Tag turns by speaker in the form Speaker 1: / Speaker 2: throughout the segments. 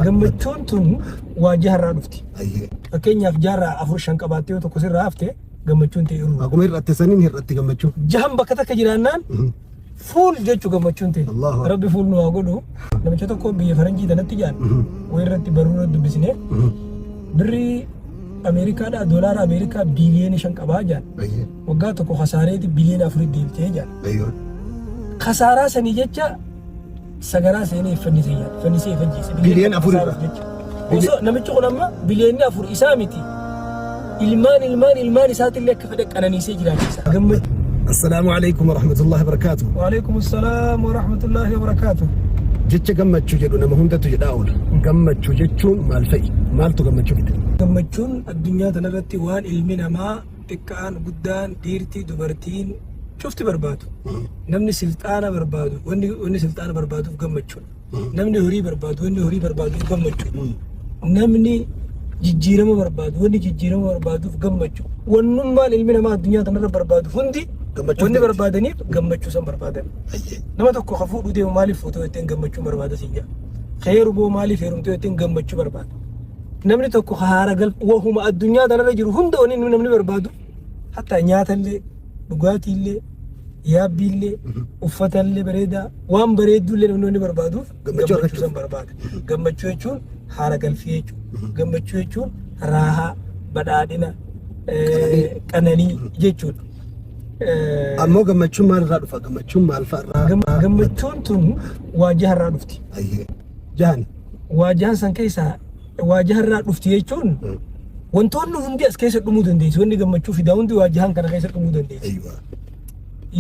Speaker 1: Gammachuun tun waa jaharraa dhufti.
Speaker 2: Ayyee.
Speaker 1: Fakkeenyaaf jaarraa afur shan qabaattee yoo tokko sirraa hafte gammachuun ta'e irru.
Speaker 2: Akkuma hir'atte saniin hir'atti gammachuu.
Speaker 1: Jahan bakka takka jiraannaan fuul jechuu gammachuun ta'e.
Speaker 2: Allahu Akbar.
Speaker 1: Rabbi fuul nu haa godhu. Namicha tokko biyya faranjii tanatti jaan wayii irratti barruu irratti dubbisne birrii Ameerikaadhaa doolaara Ameerikaa biiliyoona 5 qabaa jaan.
Speaker 2: Ayyee.
Speaker 1: Waggaa tokko kasaareeti biliyoona 4tti deebitee jaan.
Speaker 2: Ayyoo.
Speaker 1: Kasaaraa sanii jecha sagaraa seenee fannisee jaan. Fannisee fajjeesse.
Speaker 2: Biliyoona 4 irraa.
Speaker 1: Jecha. Osoo namichi kun amma biliyoonni 4 isaa miti. Ilmaan ilmaan ilmaan isaatillee akka fedhe qananiisee jiraachisa. Gammachuu.
Speaker 2: Assalaamu alaikum warahmatullahi wabarakaatuh.
Speaker 1: Waalaikum salaam wa rahmatullahi wa barakaatuh.
Speaker 2: Jecha gammachuu jedhu nama hundatu jedhaa oola. Gammachuu jechuun maal fa'i? Maaltu gammachuu fida?
Speaker 1: Gammachuun addunyaa tanarratti waan ilmi namaa xiqqaan guddaan dhiirti dubartiin cufti barbaadu. Namni silxaana barbaadu wanni silxaana barbaaduuf gammachuudha. Namni horii barbaadu wanni horii barbaaduuf gammachuudha. Namni jijjiirama barbaadu wanni jijjiirama barbaaduuf gammachuu. Wannummaan ilmi namaa addunyaa tanarra barbaadu hundi
Speaker 2: Gammachuu
Speaker 1: wanni
Speaker 2: fedha.
Speaker 1: barbaadaniif gammachuu san barbaadan.
Speaker 2: Ayyee.
Speaker 1: Nama tokko ka fuudhuu deemu maaliif fuutoo jetteen gammachuu barbaada siin jedha. Ka heerumoo maaliif heerumtee jetteen gammachuu barbaada. Namni tokko ka haara gal wahuma addunyaa tanarra jiru hunda wanni inni namni barbaadu hatta nyaatallee dhugaatiillee yaabbiillee uffatallee bareedaa waan bareedduullee namni wanni barbaaduuf
Speaker 2: Gammachuu
Speaker 1: gammachuu
Speaker 2: argachuuf.
Speaker 1: san barbaada. Gammachuu jechuun haara galfii jechuudha. Gammachuu jechuun raahaa, badhaadhina, qananii jechuudha.
Speaker 2: Ammoo gammachuun maal irraa dhufa? Gammachuun maal fa'a irraa?
Speaker 1: Gammachuun tun waa jaharraa dhufti.
Speaker 2: Ayyee. Jahan.
Speaker 1: Waa jahan san keessaa waa jaharraa dhufti jechuun wantoonni hundi as keessa dhumuu dandeessu. Wanni gammachuu fidaa hundi waa jahan kana keessa dhumuu dandeessu.
Speaker 2: Ayyuwa.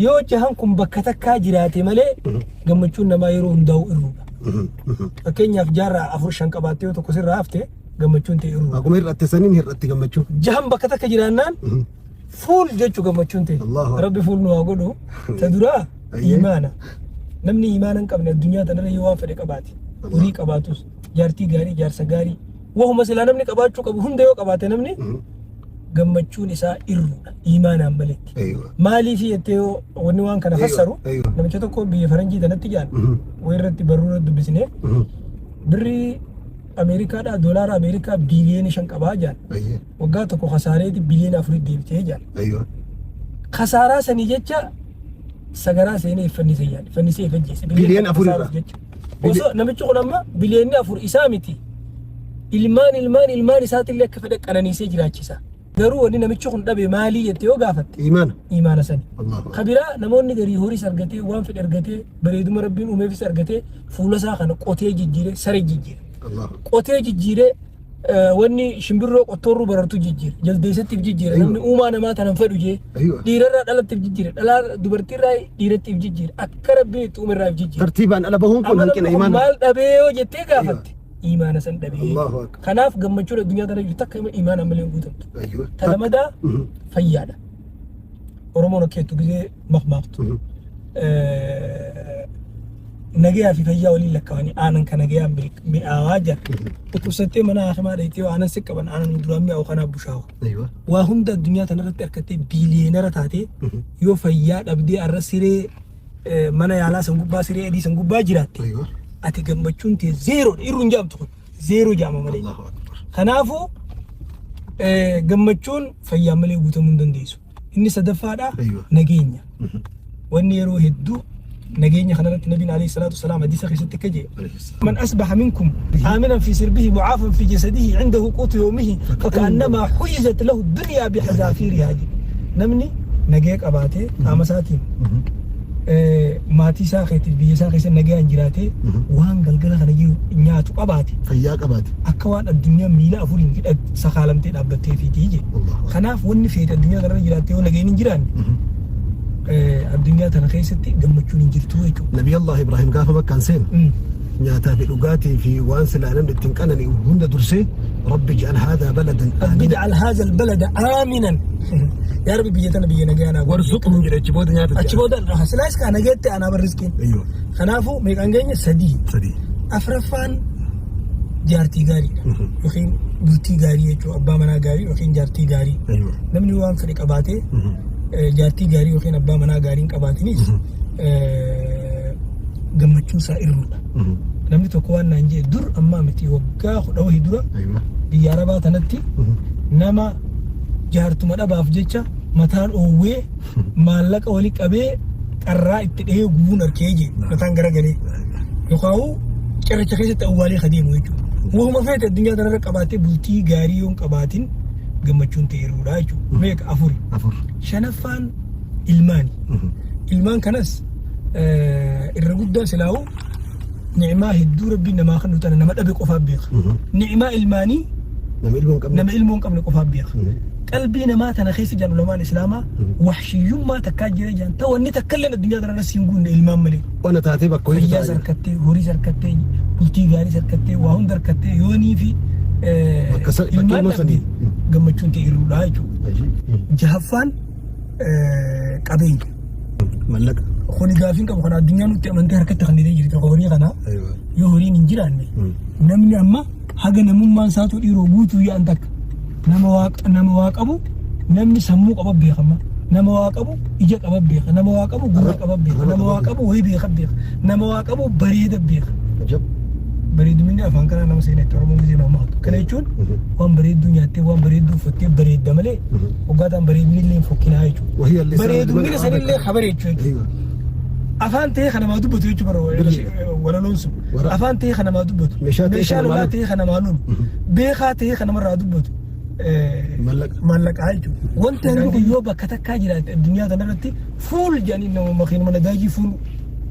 Speaker 1: Yoo jahan kun bakka takkaa jiraate malee gammachuun namaa yeroo hundaa'u irruudha. Fakkeenyaaf jaarraa afur shan qabaattee yoo tokko sirraa hafte gammachuun ta'e irruudha.
Speaker 2: Akkuma hir'atte saniin hir'atti gammachuu.
Speaker 1: Jahan bakka takka jiraannaan fuul jechuu gammachuun ta'e.
Speaker 2: Allahu Akbar.
Speaker 1: Rabbi fuul nu haa godhu. Ta duraa
Speaker 2: Ayyee.
Speaker 1: imaana. Namni imaana hin qabne addunyaa tanarra yoo waan fedhe qabaate. Horii qabaatus, jaartii gaarii, jaarsa gaarii. Wahuma silaa namni qabaachuu qabu hunda yoo qabaate namni gammachuun isaa irruudha. Imaanaan maletti.
Speaker 2: Ayyuwa.
Speaker 1: Maaliif jettee yoo wanni waan kana
Speaker 2: Ayyuwa,
Speaker 1: fassaru
Speaker 2: ayyuwa.
Speaker 1: namicha tokko biyya faranjii tanatti jaan wayii irratti barruu irratti dubbisne birrii Ameerikaadhaa doolaara Ameerikaa biiliyoona 5 qabaa jaan.
Speaker 2: Ayyee.
Speaker 1: Waggaa tokko kasaareeti biliyoona 4tti deebitee jaan.
Speaker 2: Ayyuwa.
Speaker 1: Kasaaraa sanii jecha sagaraa seenee fannisee jaan. Fannisee fajjeesse.
Speaker 2: Biliyoona 4 irraa.
Speaker 1: Jecha. Osoo namichi kun amma biliyoonni 4 isaa miti. Ilmaan ilmaan ilmaan isaatillee akka fedhe qananiisee jiraachisa. Garuu wanni namichi kun dhabe maalii jettee yoo gaafatte
Speaker 2: Imaana.
Speaker 1: imaana sani.
Speaker 2: Allahu Akbar.
Speaker 1: Ka biraa namoonni garii horiis argatee waan fedhe argatee bareeduma rabbiin uumeefis argatee fuula isaa kana qotee jijjiiree saree jijjiire.
Speaker 2: Allahu Akbar.
Speaker 1: Qotee jijjiiree wanni shimbirroo qottoorruu barartu jijjiire. Jaldeessattiif jijjiire.
Speaker 2: Aywa.
Speaker 1: Namni uumaa namaa tanan fedhu jee.
Speaker 2: Aywa.
Speaker 1: Dhiirarraa dhalattiif jijjiire. Dhalaa dubartiirraa dhiirattiif jijjiire. Akka rabbiin itti uumerraa jijjiire.
Speaker 2: Tartiibaan ala bahuun kun
Speaker 1: Amma
Speaker 2: hanqina
Speaker 1: namni kun
Speaker 2: imaana.
Speaker 1: maal dhabee yoo jettee gaafatte imaana san dhabee.
Speaker 2: Allahu Akbar.
Speaker 1: Kanaaf gammachuun addunyaa tana jirtu takka imaana malee hin guutamtu.
Speaker 2: Ayyuwa.
Speaker 1: Ta lamadaa fayyaadha. Oromoon akka jettu gisee makmaaktu. Nagayaa fi fayyaa waliin lakkaa'anii aanan kan nagayaan mi'aawaa jira. Dhukkubsattee mana hakimaa dhayitee yoo aanan si qaban aanan duraan mi'aawu kanaaf bushaawa.
Speaker 2: Ayyuwa.
Speaker 1: Waa hunda addunyaa tanarratti argattee biiliyeenara taatee yoo fayyaa dhabdee arra siree mana yaalaa san gubbaa siree adii san gubbaa jiraatte
Speaker 2: Ayyuwa.
Speaker 1: ati gammachuun tee zeeroodha irru hin jaamtu kun zeeroo jaama malee.
Speaker 2: Allahu Akbar.
Speaker 1: Kanaafuu gammachuun fayyaa malee guutamuu hin dandeessu. Inni sadaffaadha
Speaker 2: Aywa.
Speaker 1: nageenya. Wanni yeroo hedduu nageenya kanarratti nabiin alayhi salaatu wasalaam hadiisa keessatti akka jedhe من أصبح منكم آمنا في سربه معافا في جسده عنده قوت يومه فكأنما حيزت له الدنيا بحذافيرها جي. Namni nagaya qabaatee qaama isaatiin maatii isaa keetii biyya isaa keessa nagayaan jiraatee waan galgala kana jiru nyaatu qabaate
Speaker 2: Fayyaa qabaate.
Speaker 1: akka waan addunyaan miila afuriin sakaalamtee dhaabbattee fiitii je.
Speaker 2: Allahu.
Speaker 1: Kanaaf wanni feete addunyaa kanarra jiraattee yoo nagayni hin jiraanne addunyaa tana keessatti gammachuun hin jirtu jechuudha.
Speaker 2: Nabi Allah Ibrahim gaafa makkaan seenu nyaataa fi dhugaatii fi waan silaa namni ittiin qanani'u hunda dursee rabbi ij'al haadhaa baladan
Speaker 1: Rabbi
Speaker 2: aamina.
Speaker 1: ij'al haadha albalada aaminan. Yaa Rabbi biyya tana biyya nagayaa naa godhi.
Speaker 2: Warzuqhum jedhe achi booda nyaata
Speaker 1: Achi booda silaas kaa nagayaatti anaa bar rizqiin.
Speaker 2: Ayyoo.
Speaker 1: Kanaafuu meeqaan geenye sadii.
Speaker 2: Sadii.
Speaker 1: Afraffaan jaartii gaariidha. Yookiin bultii gaarii jechuudha. Abbaa manaa gaarii yookiin jaartii gaarii.
Speaker 2: Ayyoo.
Speaker 1: Namni waan fedhe qabaatee jaartii gaarii yookiin abbaa manaa gaarii hin qabaatinis gammachuun isaa irruudha. Namni tokko waan naan jee dur ammaa miti, waggaa 10 wahii dura biyya Arabaa tanatti nama jaartuma dhabaaf jecha mataan oowwee maallaqa wali qabee qarraa itti dhahee gubuun arkee jee, mataan garagalee yookaan cirracha keessatti awwaalee ka deemu jechuudha. Wahuma feete addunyaa tanarra qabaattee bultii gaarii yoo hin qabaatin gammachuun ta'eeruudha jechuudha. Meeqa? Afuri.
Speaker 2: Afur.
Speaker 1: Shanaffaan ilmaani. Ilmaan kanas irra guddaa silaa'u ni'maa hedduu Rabbiin namaa kennu tana nama dhabe qofaaf beeka. Ni'maa ilmaanii
Speaker 2: Nama ilmoo hin qabne.
Speaker 1: Nama ilmoo hin qabne qofaaf beeka. Qalbii namaa tana keessa jiran ulamaan Islaamaa wahshiyyummaa takkaa jira jiran ta'u wanni takka illee addunyaa tanarra siin guunne ilmaan malee.
Speaker 2: Ona taatee bakka hojiitu
Speaker 1: Fayyaas
Speaker 2: taa'aa jira.
Speaker 1: harkattee, horiis harkattee, bultii gaariis harkattee, waa hunda harkattee yoonii fi
Speaker 2: Bakka
Speaker 1: ilmaan
Speaker 2: ilmoo
Speaker 1: dhabde
Speaker 2: sanii.
Speaker 1: gammachuun ta'e irruudha jechuudha. Jahaffaan qabeenya.
Speaker 2: Mallaqa.
Speaker 1: Kuni gaafiin qabu kana addunyaan nutti amantee harkatti kan jirti horii kana yoo horiin hin jiraanne namni amma haga namummaan isaatu dhiiroo guutuu yaa'an takka nama waa nama waa qabu, namni sammuu qaba beekama, nama waa qabu ija qaba beeka, nama waa qabu gurra qaba beeka, nama waa qabu wayii beeka beeka, nama waa qabu bareeda beeka.
Speaker 2: Ajab.
Speaker 1: Bareeduminni afaan kanaa nama seenetti Oromoon gisee nama hatu. Kana jechuun waan bareedduu nyaattee, waan bareedduu uffattee bareedda malee hoggaataan bareedni illee hin fokkinaa jechuudha.
Speaker 2: Wahii allisaa
Speaker 1: Bareedumina sanillee kabareechuu jechuudha. Afaan ta'ee kan namaa dubbatu jechuudha bara walaloon sun. Afaan ta'ee kan namaa dubbatu.
Speaker 2: Meeshaa ta'ee
Speaker 1: Meeshaa
Speaker 2: kan namaa
Speaker 1: lolaa
Speaker 2: lolu.
Speaker 1: ta'ee kan namaa lolu. Beekaa ta'ee kan namarraa dubbatu.
Speaker 2: Mallaqa.
Speaker 1: Mallaqaa jechuudha. Wanti hangi kun yoo bakka takkaa jiraate addunyaa kanarratti fuul jedhanii nama makiinuma nadaajii fuul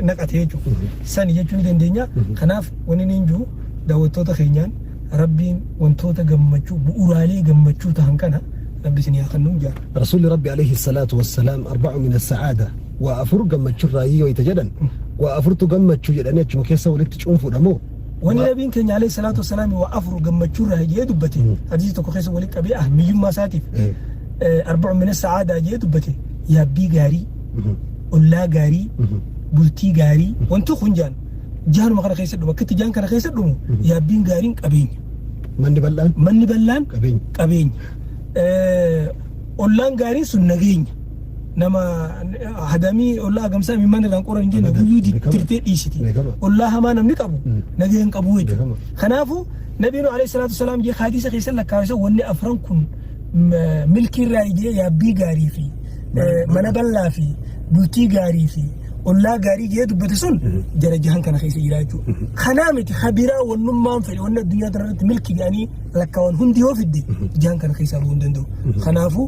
Speaker 1: naqate jechuudha. Sani jechuu ni dandeenya. Kanaaf wanni inni hin jiru daawwattoota keenyaan Rabbiin wantoota gammachuu bu'uuraalee gammachuu ta'an kana Rabbi isin haa kennuun jaa.
Speaker 2: Rasuulli Rabbi alayhi salaatu wassalaam arba'u min as-sa'aada, waa afur gammachurraayii wayita jedhan, waa afurtu gammachuu jedhanii achuma keessa walitti cuunfuudha moo?
Speaker 1: Wanni Nabiin keenya alayhi salaatu wassalaam waa afur gammachuurraa jedhee dubbate hadiisa tokko keessa walitti qabee ahmiyyummaa isaatiif arba'u min as-sa'aadaa jedhee dubbate: yaabbii gaarii, ollaa gaarii, bultii gaarii. Wanti kun jaan jaanuma kana keessa dhumu, akkitti jaan kana keessa dhumu yaabbiin gaariin qabeenya.
Speaker 2: Manni bal'aan
Speaker 1: Manni bal'aan
Speaker 2: qabeenya.
Speaker 1: Qabeenya. Ollaan gaariin sun nageenya. Nama hadamii ollaa agamsaa imimmaan irraan qoran hin jenne
Speaker 2: Abadan.
Speaker 1: guyyuu
Speaker 2: Beekama.
Speaker 1: tirtee dhiisiti.
Speaker 2: Beekama.
Speaker 1: Ollaa hamaa namni qabu nagaya hin qabu jechuudha.
Speaker 2: Beekama.
Speaker 1: Kanaafuu Nabiin alayhi salaatu wasalaam jee hadiisa keessa lakkaa'isa wanni afran kun milkii irraa jee yaabbii gaarii fi mana bal'aa fi bultii gaarii fi ollaa gaarii jee dubbate sun jara jahan kana keessa jira jechuudha. Kanaa miti habiraa wannummaan fedhe, wanni addunyaa kana irratti milki jedhanii lakkaawan hundi yoo fidde jahan kana keessaa bahuu hin danda'u. Kanaafuu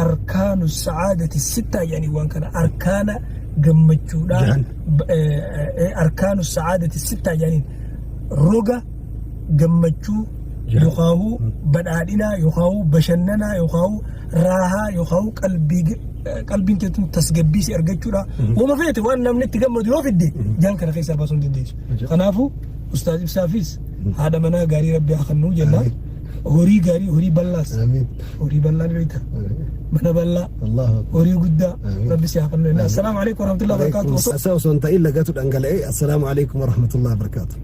Speaker 1: arkaanu sa'aadati sittaa jedhanii waan kana arkaana gammachuudhaa
Speaker 2: Jahan.
Speaker 1: Arkaanu sa'aadati sittaa jedhaniin roga gammachuu yookaan badhaadhinaa yookaan bashannanaa yookaan raahaa yookaan qalbii qalbiin teetun tasgabbii si argachuudha. Wama feete waan namni itti gammadu yoo fidde jaan kana keessaa baasuu hin dandeessu. Kanaafuu Ustaaz Ibsaafis haadha manaa gaarii Rabbi haa kennuu jenna. Horii gaarii, horii bal'aas.
Speaker 2: Amiin.
Speaker 1: Horii bal'aa ni beekta. Mana bal'aa.
Speaker 2: Allahu akbar.
Speaker 1: Horii guddaa.
Speaker 2: Amiin.
Speaker 1: Rabbi si haa kennu jenna. Assalaamu alaikum warahmatullahi wabarakatuh.
Speaker 2: Asaa osoo hin ta'in lagatu dhangala'ee. Assalaamu alaikum warahmatullahi wabarakatuh.